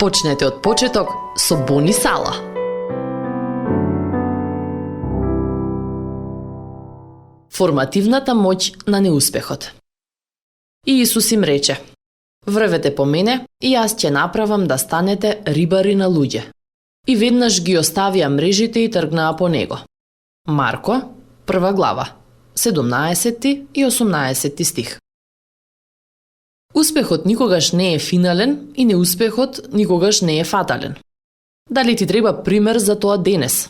Почнете од почеток со Бони Сала. Формативната моќ на неуспехот. И Исус им рече: врвете по мене и јас ќе направам да станете рибари на луѓе. И веднаш ги оставија мрежите и тргнаа по него. Марко, 1 глава, 17 и 18 стих. Успехот никогаш не е финален и неуспехот никогаш не е фатален. Дали ти треба пример за тоа денес?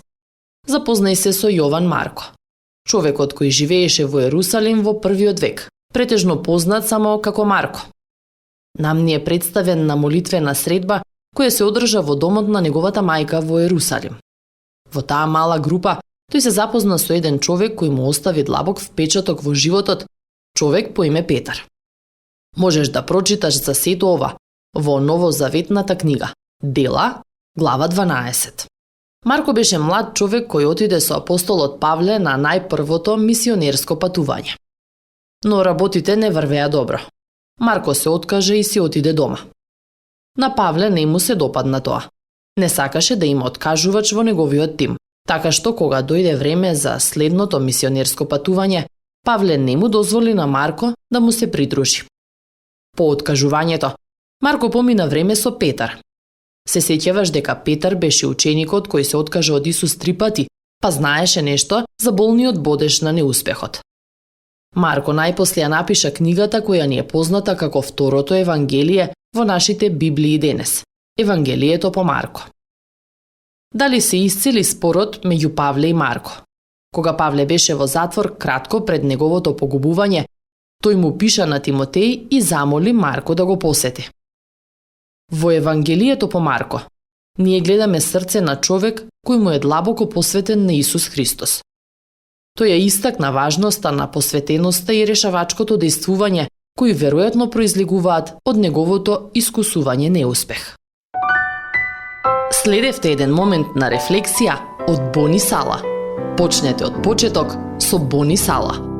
Запознај се со Јован Марко, човекот кој живееше во Ерусалим во првиот век, претежно познат само како Марко. Нам ни е представен на молитвена средба која се одржа во домот на неговата мајка во Ерусалим. Во таа мала група тој се запозна со еден човек кој му остави длабок впечаток во животот, човек по име Петар. Можеш да прочиташ за сето ова во новозаветната книга Дела, глава 12. Марко беше млад човек кој отиде со апостолот Павле на најпрвото мисионерско патување. Но работите не врвеа добро. Марко се откаже и си отиде дома. На Павле не му се допадна тоа. Не сакаше да има откажувач во неговиот тим, така што кога дојде време за следното мисионерско патување, Павле не му дозволи на Марко да му се придружи. По откажувањето, Марко помина време со Петар. Се сеќаваш дека Петар беше ученикот кој се откажа од Исус 3 пати, па знаеше нешто за болниот бодеж на неуспехот. Марко најпосле ја напиша книгата која ни е позната како второто евангелие во нашите Библии денес – Евангелието по Марко. Дали се исцели спорот меѓу Павле и Марко? Кога Павле беше во затвор кратко пред неговото погубување, тој му пиша на Тимотеј и замоли Марко да го посети. Во Евангелието по Марко ние гледаме срце на човек кој му е длабоко посветен на Исус Христос. Тој ја истакна важноста на посветеноста и решавачкото дејствување кои веројатно произлегуваат од неговото искусување неуспех. Следевте еден момент на рефлексија од Бони Сала. Почнете од почеток со Бони Сала.